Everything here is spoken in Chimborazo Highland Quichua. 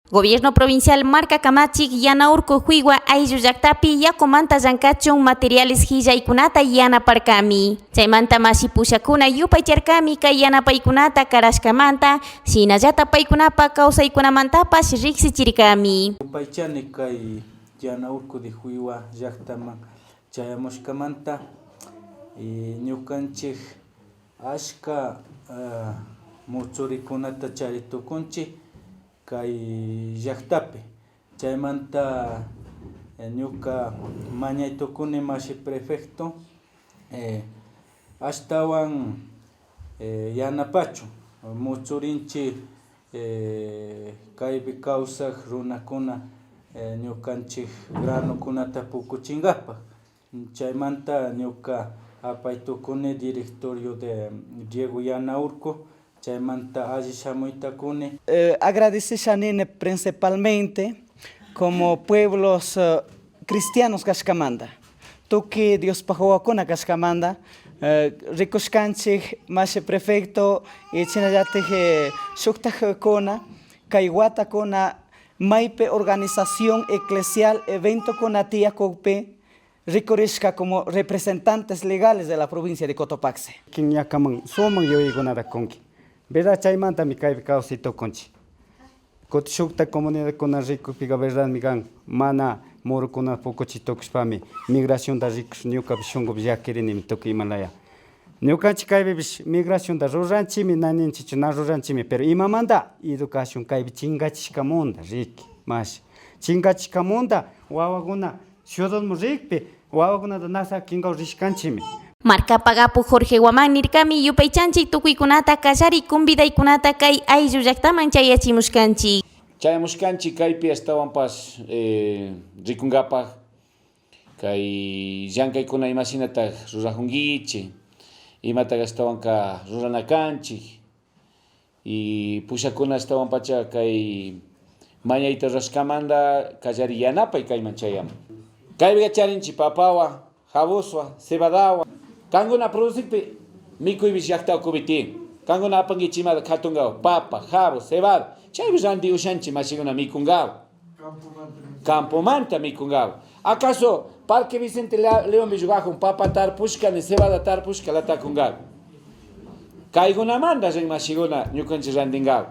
Gobierno provincial marka kamachik Yanaurku Juigua ayllu llaktapi yakumanta llankachun materiales hillaykunata yanaparkami. Chaymanta mashi pushakuna yupaycharkami kay yanapaykunata karashkamanta, shinallata paykunapa kawsaykunamantapash riksichirkami. Yupaychani kay Yanaurku de Juigua llaktaman chayamushkamanta ñukanchik ashka mutsurikunata chari tukunchik kay llaktapi. Chaymanta ñuka mañay tukuni mashi prefecto ashtawan yanapachun mutsurinchik kaypi kawsak runakuna ñukanchik granokunata pukuchinkapak. Chaymanta ñuka apay tukuni directorio de riego Yanaurco, chaymanta alli shamuyta kuni. Agradecesha nini principalmente como pueblos cristianos kashkamanta, tukuy Diospaj wawakuna kashkamanta, rikushkanchik mashi prefecto y shinallatik shuktajkuna kay watakuna maypi organización eclesial eventokuna tiyakukpi rikurishka como representantes legales de la provincia de Cotopaxi. Ñakaman sumak yuyaykunata kunki. Verdad chaymantami kaypi kawsay tukunchik. Kutin shukta comunidadkuna rikukpika verdadmi kan mana murukuna pukuchi tukushpami migracionta rikush ñukapish shunkupi llakirinimi tukuy imalaya. Ñukanchik kaypipish migracionta ruranchikmi na ninchikchu na ruranchikmi pero imamanta educación kaypi chingachishkamanta riki mashi chingachishkamanta wawakuna ciudadman rikpi wawakunata na sakinkapak rishkanchikmi. Markapak apuk Jorge Guamán nirkami yupaychanchik tukuykunata kallari convidaykunata kay ayllu llaktaman chayachimushkanchik. Chayamushkanchik kaypi ashtawanpash rikunkapak kay llankaykuna imashinatak rurajunkichik, imatak ashtawanka rurana kanchik y pushakuna ashtawan pacha kay mañayta rurashkamanta kallari yanapay kayman chayamun. Kaypika charinchik papawa, jaboswa, cebadawa, kankuna producikpi mikuypish llakta ukupi tiyan. Kankuna apankichik imata katunkawa papa, jabo, cebada, chaypi ranti ushanchik mashikuna mikunkawa. Campomanta mikunkawa. Acaso Parque Vicente Leonpi llugajun papa tarpushka ni cebada tarpushka latakunkawa. Kaykunamanta rin mashikuna ñukanchik rantinkawa.